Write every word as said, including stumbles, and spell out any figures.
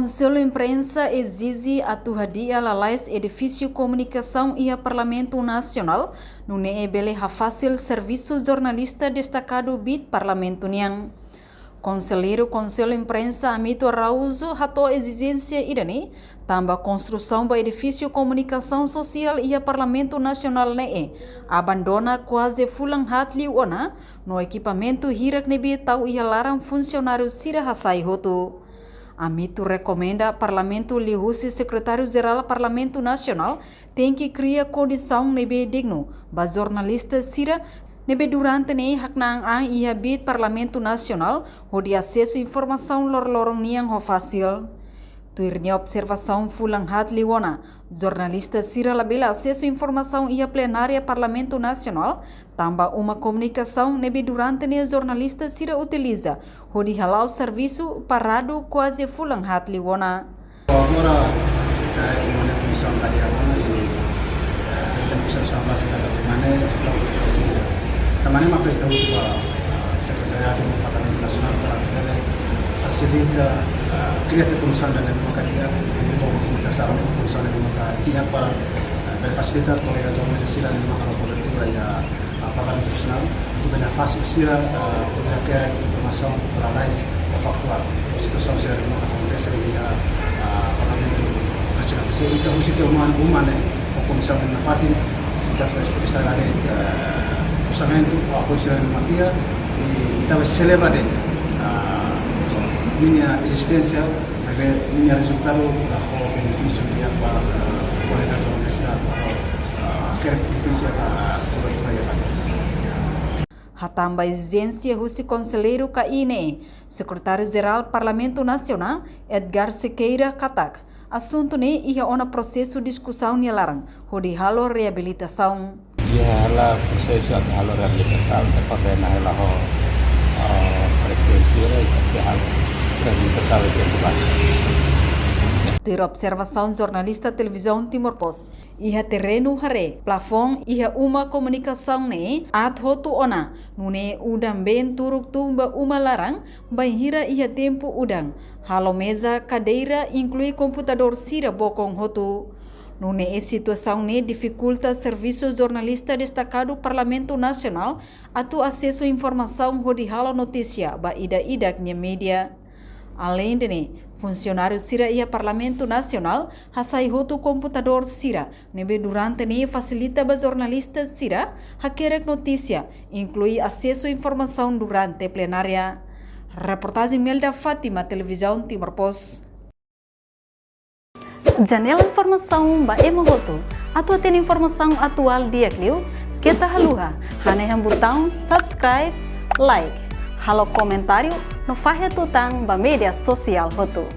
Konsellu Imprensa ezije atu hadi'a lalais edifísiu komunikasaun iha Parlamentu Nasionál, nune'e bele hafasil servisu jornalista destakadu biit Parlamentu nian. Konselleiru Konsellu Imprensa Amito Araújo hato'o ezijénsia ida-ne'e, tanba konstrusaun ba edifísiu komunikasaun sosiál iha Parlamentu Nasionál ne'e abandona kuaze fulan haat liu ona, no ekipamentu hirak ne'ebé tau iha laran funsionáriu sira hasai hotu. Amito rekomenda Parlamentu liuhusi Sekretáriu Jerál Parlamentu Nasionál tenke kria kondisaun ne'ebé dignu ba jornalista sira ne'ebé durante ne'e hakna'an an iha biit Parlamentu Nasionál hodi asesu informasaun loroloron nian ho fasil. Tuir nia observasaun, fulan haat liu ona, jornalista sira labele asesu informasaun iha plenária Parlamentu Nasionál, tanba uma komunikasaun ne'ebé durante ne'e jornalista sira utiliza hodi hala'o servisu paradu kuaze fulan haat liu ona. Agora, eh, uma ne'e komisaun kadeia ona, i, eh, tenta komisaun sama sira kadeia ona, i, tanba ne'e mak ita husu ba, eh, Sekretariadu Parlamentu Nasionál para bele fasilita, eh, kria tiha komisaun ida-ne'e mak kadeia, i, komisaun ida-ne'e mak kadeia para, eh, bele fasilita kolega jornalista sira ne'ebé mak halo kobertura iha, ah, Parlamentu Nasionál, atu bele fasil sira, ah, bele hakerek informasaun lalais no faktuál. Situasaun sira ne'ebé mak akontese iha, ah, Parlamentu Nasionál. Se ita husu tiha uma, uma ne'e, ho komisaun ne'e nafatin, ita sa, ita sa la de, ah, orsamentu, ho apoiu sira ne'ebé mak iha, i ita bele selebra de'it, ah, ninia ezisténsia, maibé ninia rezultadu la fó benefísiu di'ak ba, ah, kolega jornalista, ba, ah, hakerek notísia ba, ah, kobertura iha fatin. Hatán ba ezijénsia husi konselleiru K I ne'e, Sekretáriu Jerál Parlamentu Nasionál, Edgar Sequeira, katak asuntu ne'e iha ona prosesu diskusaun nia laran hodi halo reabilitasaun. Iha hela prosesu atu halo reabilitasaun, ita koordena hela ho, eh, prezidente sira, ita sei halo reabilitasaun iha tempu badak. Tuir observasaun jornalista Televizaun Timor Post, iha terrenu haree, plafoun iha uma komunikasaun ne'e aat hotu ona, nune'e udan-been turuk tun ba uma laran, bainhira iha tempu udan, halo meza, kadeira, inklui komputadór sira bokon hotu. Nune'e situasaun ne'e difikulta servisu jornalista destakadu Parlamentu Nasionál atu asesu informasaun hodi halo notísia ba ida-idak nia média. Aleinde ne'e, funsionáriu sira iha Parlamentu Nasionál hasai hotu komputadór sira ne'ebé durante ne'e fasilita ba jornalista sira hakerek notísia, inklui asesu informasaun durante plenária. Reportajen Melda Fátima, Televizaun Timor Post. Janela informasaun ba ema hotu. Atu hatene informasaun atuál di'ak liu, keta haluha hanehan butaun subscribe, like, halo komentáriu no fahe tutan ba média sosiál hotu.